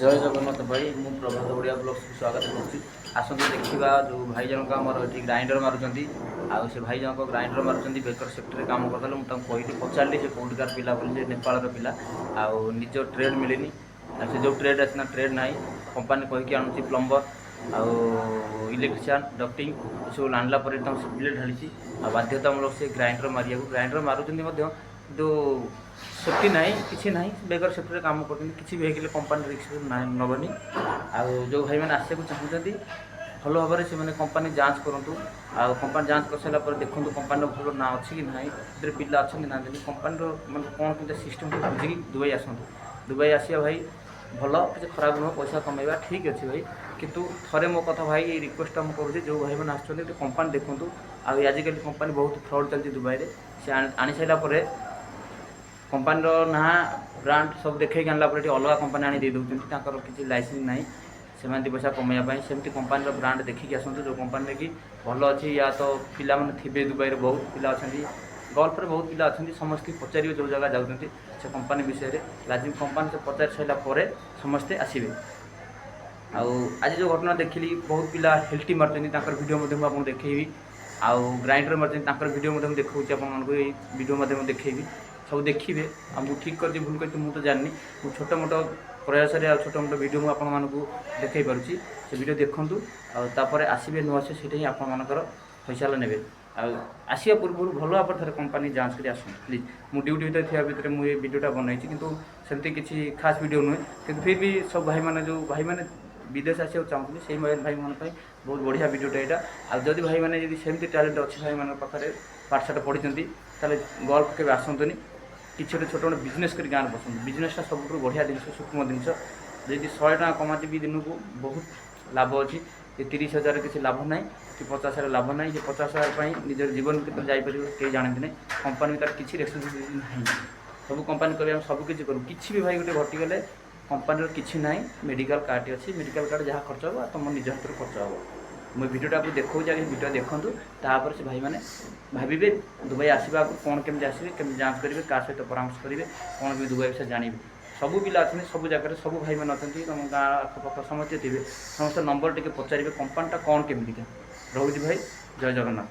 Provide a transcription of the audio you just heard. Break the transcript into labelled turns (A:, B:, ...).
A: ଜୟ ଜଗନ୍ନାଥ ଭାଇ, ମୁଁ ପ୍ରଭାତ, ଓଡ଼ିଆ ବ୍ଲଗ୍ସକୁ ସ୍ୱାଗତ କରୁଛି। ଆସନ୍ତୁ ଦେଖିବା, ଯେଉଁ ଭାଇ ଜଣକ ଆମର ଏଠି ଗ୍ରାଇଣ୍ଡର ମାରୁଛନ୍ତି ଆଉ ସେ ଭାଇ ଜଣକ ଗ୍ରାଇଣ୍ଡର ମାରୁଛନ୍ତି, ବେକର ସେକ୍ଟରରେ କାମ କରୁଥିଲେ। ମୁଁ ତାଙ୍କୁ କହିଲି, ପଚାରିଲି ସେ କେଉଁଠିକାର ପିଲା ବୋଲି। ସେ ନେପାଳର ପିଲା ଆଉ ନିଜ ଟ୍ରେଡ୍ ମିଳିନି। ଆଉ ସେ ଯେଉଁ ଟ୍ରେଡ୍ ଅଛି ନା ଟ୍ରେଡ୍ ନାହିଁ। କମ୍ପାନୀ କହିକି ଆଣୁଛି ପ୍ଲମ୍ବର ଆଉ ଇଲେକ୍ଟ୍ରିସିଆନ୍, ଡକ୍ଟିଂ ଏସବୁ ଆଣିଲା ପରେ ତାଙ୍କୁ ସିବିଲେ ଢାଳିଛି ଆଉ ବାଧ୍ୟତାମୂଳକ ସେ ଗ୍ରାଇଣ୍ଡର ମାରିବାକୁ। ଗ୍ରାଇଣ୍ଡର ମାରୁଛନ୍ତି ମଧ୍ୟ, କିନ୍ତୁ ସେଫ୍ଟି ନାହିଁ, କିଛି ନାହିଁ। ବେଗର ସେଫ୍ଟିରେ କାମ କରୁଛନ୍ତି। କିଛି ବି ହେଇଗଲେ କମ୍ପାନୀ ରିସ୍କ ନେବନି। ଆଉ ଯେଉଁ ଭାଇମାନେ ଆସିବାକୁ ଚାହୁଁଛନ୍ତି, ଭଲ ଭାବରେ ସେମାନେ କମ୍ପାନୀ ଯାଞ୍ଚ କରନ୍ତୁ। ଆଉ କମ୍ପାନୀ ଯାଞ୍ଚ କରିସାରିଲା ପରେ ଦେଖନ୍ତୁ କମ୍ପାନୀର ଭଲ ନାଁ ଅଛି କି ନାହିଁ, ସେଥିରେ ପିଲା ଅଛନ୍ତି ନାହାନ୍ତି, କମ୍ପାନୀର ମାନେ କ'ଣ କେମିତି ସିଷ୍ଟମ୍ ବୁଝିକି ଦୁବାଇ ଆସନ୍ତୁ। ଦୁବାଇ ଆସିବା ଭାଇ ଭଲ, କିଛି ଖରାପ ନୁହଁ। ପଇସା କମେଇବା ଠିକ୍ ଅଛି ଭାଇ। କିନ୍ତୁ ଥରେ ମୋ କଥା ଭାଇ, ଏଇ ରିକ୍ୱେଷ୍ଟଟା ମୁଁ କରୁଛି, ଯେଉଁ ଭାଇମାନେ ଆସୁଛନ୍ତି ଗୋଟେ କମ୍ପାନୀ ଦେଖନ୍ତୁ। ଆଉ ଆଜିକାଲି କମ୍ପାନୀ ବହୁତ ଫ୍ରଡ଼୍ ଚାଲିଛି ଦୁବାଇରେ। ସେ ଆଣି ସାରିଲା ପରେ କମ୍ପାନୀର ନାଁ, ବ୍ରାଣ୍ଡ ସବୁ ଦେଖେଇକି ଆଣିଲା ପରେ ଏଠି ଅଲଗା କମ୍ପାନୀ ଆଣି ଦେଇ ଦେଉଛନ୍ତି। ତାଙ୍କର କିଛି ଲାଇସେନ୍ସ ନାହିଁ। ସେମାନେ ଦୁଇ ପଇସା କମେଇବା ପାଇଁ ସେମିତି କମ୍ପାନୀର ବ୍ରାଣ୍ଡ ଦେଖିକି ଆସନ୍ତୁ, ଯେଉଁ କମ୍ପାନୀରେ କି ଭଲ ଅଛି। ୟା ତ ପିଲାମାନେ ଥିବେ, ଦୁବାଇରେ ବହୁତ ପିଲା ଅଛନ୍ତି, ଗଲ୍ଫରେ ବହୁତ ପିଲା ଅଛନ୍ତି। ସମସ୍ତଙ୍କୁ ପଚାରିବେ ଯେଉଁ ଜାଗା ଯାଉଛନ୍ତି ସେ କମ୍ପାନୀ ବିଷୟରେ। ଲାଜିମ କମ୍ପାନୀ ସେ ପଚାରି ସାରିଲା ପରେ ସମସ୍ତେ ଆସିବେ। ଆଉ ଆଜି ଯେଉଁ ଘଟଣା ଦେଖିଲି, ବହୁତ ପିଲା ହେଲ୍ଟି ମାରୁଛନ୍ତି, ତାଙ୍କର ଭିଡ଼ିଓ ମଧ୍ୟ ମୁଁ ଆପଣଙ୍କୁ ଦେଖେଇବି। ଆଉ ଗ୍ରାଇଣ୍ଡର ମାରୁଛନ୍ତି, ତାଙ୍କର ଭିଡ଼ିଓ ମଧ୍ୟ ମୁଁ ଦେଖାଉଛି ଆପଣମାନଙ୍କୁ। ଏଇ ଭିଡ଼ିଓ ମଧ୍ୟ ମୁଁ ଦେଖେଇବି, ସବୁ ଦେଖିବେ। ଆଉ ମୁଁ ଠିକ୍ କରିଛି, ଭୁଲ କରିଛି, ମୁଁ ତ ଜାଣିନି। ମୁଁ ଛୋଟ ମୋଟ ପ୍ରୟାସରେ ଆଉ ଛୋଟ ମୋଟ ଭିଡ଼ିଓ ମୁଁ ଆପଣମାନଙ୍କୁ ଦେଖାଇ ପାରୁଛି। ସେ ଭିଡ଼ିଓ ଦେଖନ୍ତୁ ଆଉ ତାପରେ ଆସିବେ ନ ଆସିବେ, ସେଇଟା ହିଁ ଆପଣମାନଙ୍କର ଫଇସଲା ନେବେ। ଆଉ ଆସିବା ପୂର୍ବରୁ ଭଲ ଭାବରେ ଥରେ କମ୍ପାନୀ ଯାଞ୍ଚ କରି ଆସନ୍ତୁ ପ୍ଲିଜ୍। ମୁଁ ଡ୍ୟୁଟି ଭିତରେ ଥିବା ଭିତରେ ମୁଁ ଏ ଭିଡ଼ିଓଟା ବନେଇଛି, କିନ୍ତୁ ସେମିତି କିଛି ଖାସ୍ ଭିଡ଼ିଓ ନୁହେଁ। କିନ୍ତୁ ଫିର୍ ବି ସବୁ ଭାଇମାନେ, ଯେଉଁ ଭାଇମାନେ ବିଦେଶ ଆସିବାକୁ ଚାହୁଁଛନ୍ତି, ସେଇ ଭାଇମାନଙ୍କ ପାଇଁ ବହୁତ ବଢ଼ିଆ ଭିଡ଼ିଓଟା ଏଇଟା। ଆଉ ଯଦି ଭାଇମାନେ, ଯଦି ସେମିତି ଟ୍ୟାଲେଣ୍ଟ ଅଛି ଭାଇମାନଙ୍କ ପାଖରେ, ପାଠଶାଠ ପଢ଼ିଛନ୍ତି, ତାହେଲେ ଗଲ୍ଫ କେବେ ଆସନ୍ତୁନି। କିଛି ଗୋଟେ ଛୋଟ ମୋଟ ବିଜନେସ୍ କରି ଗାଁରେ ବସନ୍ତୁ। ବିଜନେସ୍ଟା ସବୁଠୁ ବଢ଼ିଆ ଜିନିଷ, ସୂକ୍ଷ୍ମ ଜିନିଷ। ଯଦି 100 ଟଙ୍କା କମାନ୍ତି ବି ଦିନକୁ, ବହୁତ ଲାଭ ଅଛି। ଏ 30,000 କିଛି ଲାଭ ନାହିଁ କି 50,000 ଲାଭ ନାହିଁ। ସେ 50,000 ପାଇଁ ନିଜର ଜୀବନ କେତେବେଳେ ଯାଇପାରିବ, କେହି ଜାଣନ୍ତି ନାହିଁ। କମ୍ପାନୀ ତାର କିଛି ରେସ୍ପନ୍ସିବିଲିଟି ନାହିଁ। ସବୁ କମ୍ପାନୀ କରିବେ, ଆମେ ସବୁ କିଛି କରୁ। କିଛି ବି ଭାଇ ଗୋଟେ ଘଟିଗଲେ କମ୍ପାନୀର କିଛି ନାହିଁ। ମେଡ଼ିକାଲ କାର୍ଡ଼ଟି ଅଛି। ମେଡ଼ିକାଲ କାର୍ଡ଼ ଯାହା ଖର୍ଚ୍ଚ ହେବ, ଆଉ ତୁମ ନିଜ ହାତରୁ ଖର୍ଚ୍ଚ ହେବ। ମୁଁ ଭିଡ଼ିଓଟାକୁ ଦେଖାଉଛି, ଆଗେ ଭିଡ଼ିଓ ଦେଖନ୍ତୁ। ତାପରେ ସେ ଭାଇମାନେ ଭାବିବେ ଦୁବାଇ ଆସିବା ଆଗରୁ କ'ଣ, କେମିତି ଆସିବେ, କେମିତି ଯାଞ୍ଚ କରିବେ, କାହା ସହିତ ପରାମର୍ଶ କରିବେ, କ'ଣ କେମିତି ଦୁବାଇ ବିଷୟରେ ଜାଣିବେ। ସବୁ ପିଲା ଅଛନ୍ତି ସବୁ ଜାଗାରେ, ସବୁ ଭାଇମାନେ ଅଛନ୍ତି। ତୁମ ଗାଁ ଆଖପାଖ ସମସ୍ତେ ଥିବେ। ସମସ୍ତ ନମ୍ବର ଟିକେ ପଚାରିବେ, କମ୍ପାନୀଟା କ'ଣ କେମିତିକା ରହୁଛି। ଭାଇ, ଜୟ ଜଗନ୍ନାଥ।